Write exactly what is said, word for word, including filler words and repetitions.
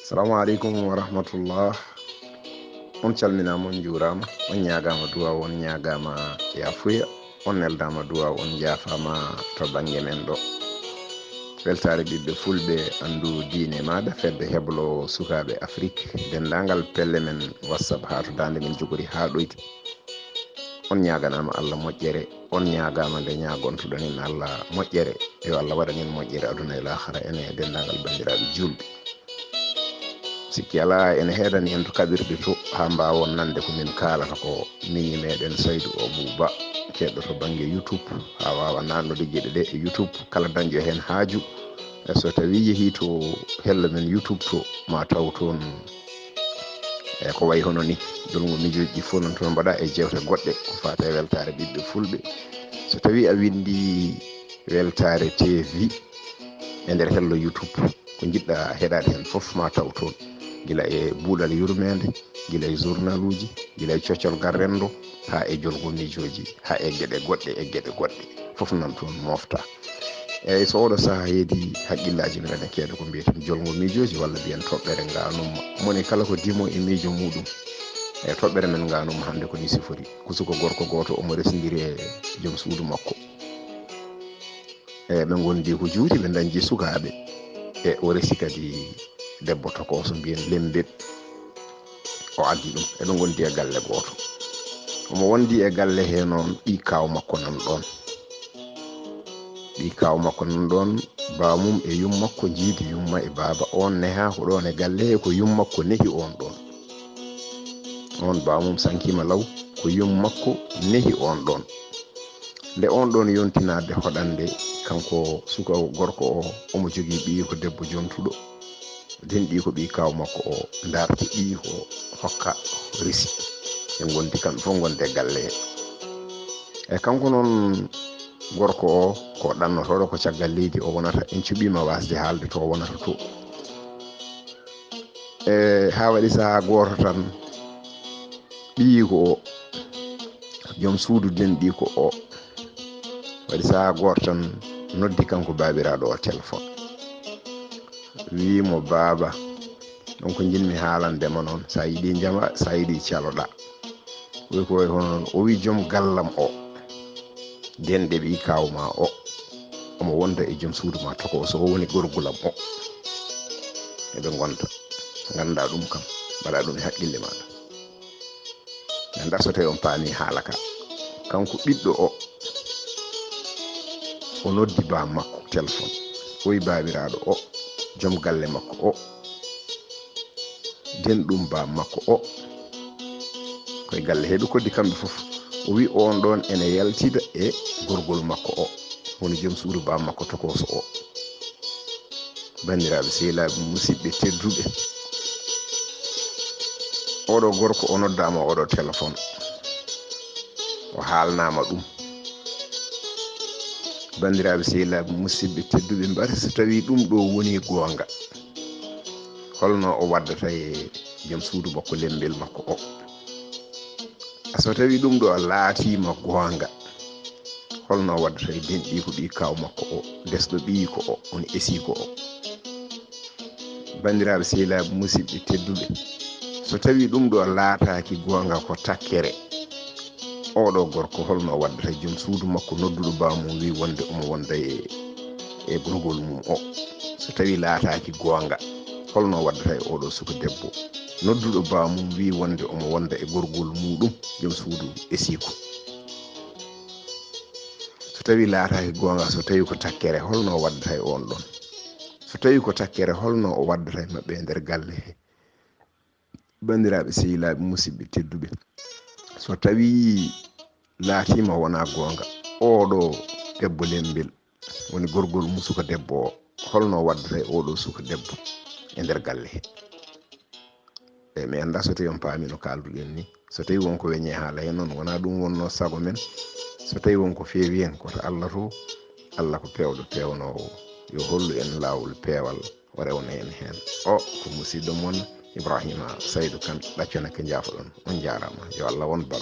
Salamu aleykum wa rahmatullah. On calminaama, on njuuraama, on ñaagaama duwaaw, on ñaagaama yaafuya, on neldaama duwaaw, on njaafaama to bannge men ɗo. Weltaare ɓiɓɓe fulɓe, anndu diine maaɗa, fedde heblo sukaaɓe Afrik, denndaangal pelle men WhatsApp haa to daande men jogori haa ɗoyde. On ñaaganaama Allah moƴƴere, on ñaagaama nde ñaagontoɗon en Allah moƴƴere. Yo Allah waɗan en moƴƴere aduna e laakhara, en e denndaangal banndiraaɓe juulɓe. Sikki alaa, ene heedani en to kaɓirɗe to, haa mbaawon nande ko min kaalata ko. Miñi meɗen Saydu Abu Ba, keɗɗo to bannge YouTube, haa waawa naatnude geɗe ɗe e YouTube, kala dañƴo heen haaju. E so tawii yehii to hello men YouTube to, ma taw toon e ko wayi hono ni, Jolngo Miijooji ɗi fof noon toon mbaɗa e jeewte goɗɗe ko faati e weltaare ɓiɓɓe fulɓe. So tawii a winndi Weltaare T V e nder hello YouTube, ko njiɗɗa heɗaade heen fof ma taw toon, gila e buuɗal yurmeende, gila e journaluuji, gila e coccal ngal renndo, haa e Jolngo Miijooji, haa e geɗe goɗɗe e geɗe goɗɗe, fof nan toon mofta. Eeyi, so oɗo sahaa heedi, haqqillaaji no ene keeda ko mbiyeten Jolngo Miijooji walla mbiyen toɓɓere ngaanumma. Moni kala ko dimo e miijo muuɗum. E toɓɓere men ngaanumma hannde ko ni sifori. Ko suka gorko gooto, omo resindiri e joom suudu makko. E ɓe ngondi ko juuti, ɓe dañji sukaaɓe. E o resi kadi debbo tokooso mbiyen Lembel. O addi ɗum, eɓe ngondi e galle gooto. Omo wondi e galle he noon, ɓii kaaw makko nan ɗoon. Ɓii kaaw makko nan ɗoon, baamum e yum makko njiidi yumma e baaba. Oon nehaa ko ɗoon e galle he, ko yum makko nehi oon ɗoon. Oon baamum sankiima law, ko yum makko nehi oon ɗoon. Nde oon ɗoon yontinaade hoɗande, kanko suka gorko o, omo jogii ɓiyiiko debbo jontuɗo. Denɗiiko ɓii kaaw makko o, darti ɓiyiiko o, hokka, resi. Ɓe ngondi kamɓe fof, ngondi e galle he. E kanko noon gorko o, ko ɗannotooɗo, ko caggal leydi o wonata. En cuɓiima waasde haalde to o wonata to. E haa waɗi sahaa gooto tan, ɓiyiiko o, joom suudu denɗiiko o, waɗi sahaa gooto tan, noddi kanko baabiraaɗo o téléphone. Wii mo, "Baaba, ɗon ko njiɗmi haalande ma noon, so a yiɗi njama, so a yiɗi caloɗaa." Wi ko wayi hono noon. O wi, "Joom gallam o, denɗe ɓii kaaw ma o, omo wonda e joom suudu ma tokooso o, woni gorgulam o. Eɓe ngonda, nganndaa ɗum kam, mbaɗaa ɗum e haqqille maaɗa." Mi anndaa so tawii on paamii haala ka. Kanko ɓiɗɗo o, o noddi baam makko téléphone. O wi, "Baabiraaɗo o, joom galle makko o, denɗum baam makko o, koye galle he ɓe koddi kamɓe fof." O wi, "Oon ɗoon ene yaltida e gorgol makko o, woni joom suudu baam makko tokooso o." Banndiraaɓe sehilaaɓe musidɓe tedduɓe, oɗo gorko o noddaama oɗo téléphone, o haalnaama ɗum. Banndiraaɓe sehilaaɓe musidɓe tedduɓe, mbare so tawii ɗum ɗo woni goonga, holno o waddata e joom suudu makko, Lembel makko o? So tawii ɗum ɗo laatiima goonga, holno waddata e denɗiiko ɓii kaaw makko o, desɗo ɓiyiiko o, woni esiiko o? Banndiraaɓe sehilaaɓe musidɓe tedduɓe, so tawii ɗum ɗo laataaki goonga, ko takkere, oɗo gorko holno waddata e joom suudu makko nodduɗo baamum wi wonde omo wonda e, e gorgol mum o? So tawii laataaki goonga, holno waddata e oɗo suka debbo nodduɗo baamum wi wonde omo wonda e gorgol muɗum, joom suudu esiiko? So tawii laataaki goonga, so tawii ko takkere, holno waddata e oon ɗoon? So tawii ko takkere, holno o waddata e maɓɓe e nder galle he? Banndiraaɓe sehilaaɓe musidɓe tedduɓe, so tawii laatiima wonaa goonga, oɗo debbo Lembel woni gorgol mum suka debbo o, holno waddata e oɗo suka debbo e nder galle he? E mi anndaa so tawii on paamii no kaalduɗen ni. So tawii won ko weñe haala heen noon, wonaa ɗum wonnoo sago men. So tawii won ko feewi heen, ko to Allah to. Allah ko peewɗo peewnoowo. Yo hollu en laawol peewal, o rewna en heen. O ko musidɗo mon Ibrahima Saydu Kan, ɗaccana ke njaafoɗon. On njaaraama. Yo Allah won bal.